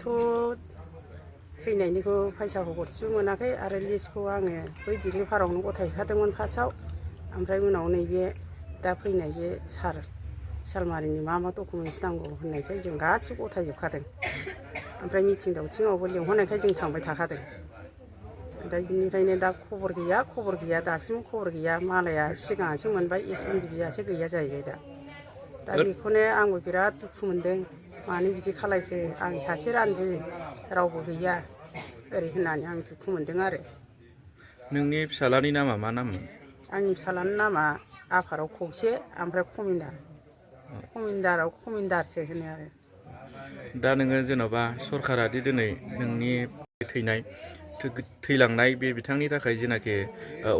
दाथ' थैनायनिखौ फैसाखौ गरसेबो मोनाखै आरो लिस्टखौ आङो बै दिग्लिपारायावनो गथायखादोंमोन फार्स्टआव ओमफ्राय उनाव नैबे दा फैनाय बे सालमारिनि मा डकुमेन्टस नांगौ होननायखाय जों गासिबो गथायजोबखादों ओमफ्राय मिटिं दावथिङावबो लेंहरनायखाय जों थांबाय थाखादों दा बिनिफ्रायनो दा खबर गैया दासिमबो खबर गैया मालाया सिगाङासो मोनबाय Ndfbयासो गैया जाहैबाय दा बेखौनो आंबो बिराद दुखु मोनदों मानो बिदि खालायखो आं सासे रान्दि रावबो गैया ओरै होननानै आं दुखु मोनदों आरो नोंनि फिसालानि नामा मा नाममोन आंनि फिसालानि नामा आफाराव खौसे ओमफ्राय खमिन्दारसो होनो आरो दा नोङो जेन'बा सरकारा दि दिनै नोंनि थैलांनाय बे बिथांनि थाखाय जेनाखि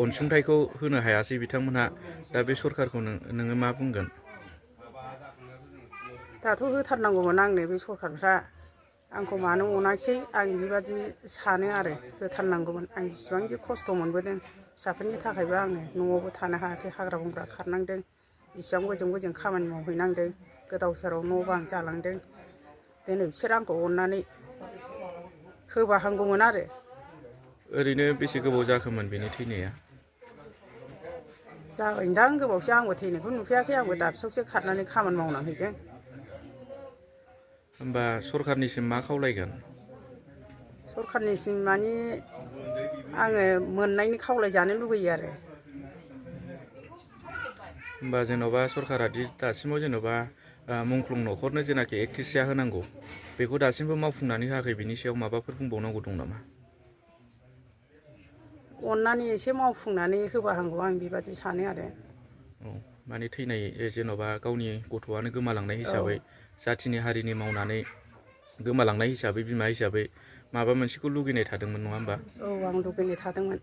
अनसुंथाइखौ होनो हायासै बिथांमोनहा दा बे सरकारखौ नोङो मा बुंगोन दाथ' होथारनांगौमोन आंनो बे सरकारफ्रा आंखौ मानो अनाखिसै आं बेबादि सानो आरो होथारनांगौमोन आं बिसिबां खस्थ' मोनबोदों फिसाफोरनि थाखायबो आङो न'आवबो थानो हायाखै हाग्रा बंग्रा खारनांदों बेसेबां बोजों खामानि मावहैनांदों गोदाव सोराव न' बां जालांदों दिनै बिसोर आंखौ अननानै होबा हामगौमोन आरो ओरैनो बेसे गोबाव जाखोमोन बेनि थैनाया जाबायदां गोबावसो आंबो थैनायखौ नुफेराखै आंबो दाबसेयावसो खारनानै खामानि मावनानै हैदों होमबा सरकारनिसिम मा खावलायगोन सरकारनिसिम माने आङो मोननायनि खावलायजानो लुगैयो आरो होमबा जेन'बा सरकारा दासिमाव जेन'बा मुंख्लं न'खरनो जेनाखि 1 किसिया होनांगौ बेखौ दासिमबो मावफुंनानै होआखै बिनि सायाव माबाफोर बुंबावनांगौ दं नामा अननानै एसे मावफुंनानै होबा हामगौ आं बेबादि सानो आरो माने थैनाय जेन'बा गावनि गथ'आनो गोमालांनाय हिसाबै जाथिनि हारिनि मावनानै गोमालांनाय हिसाबै बिमा हिसाबै माबा मोनसेखौ लुगैनाय थादोंमोन नङा होमबा आं लुगैनाय थादोंमोन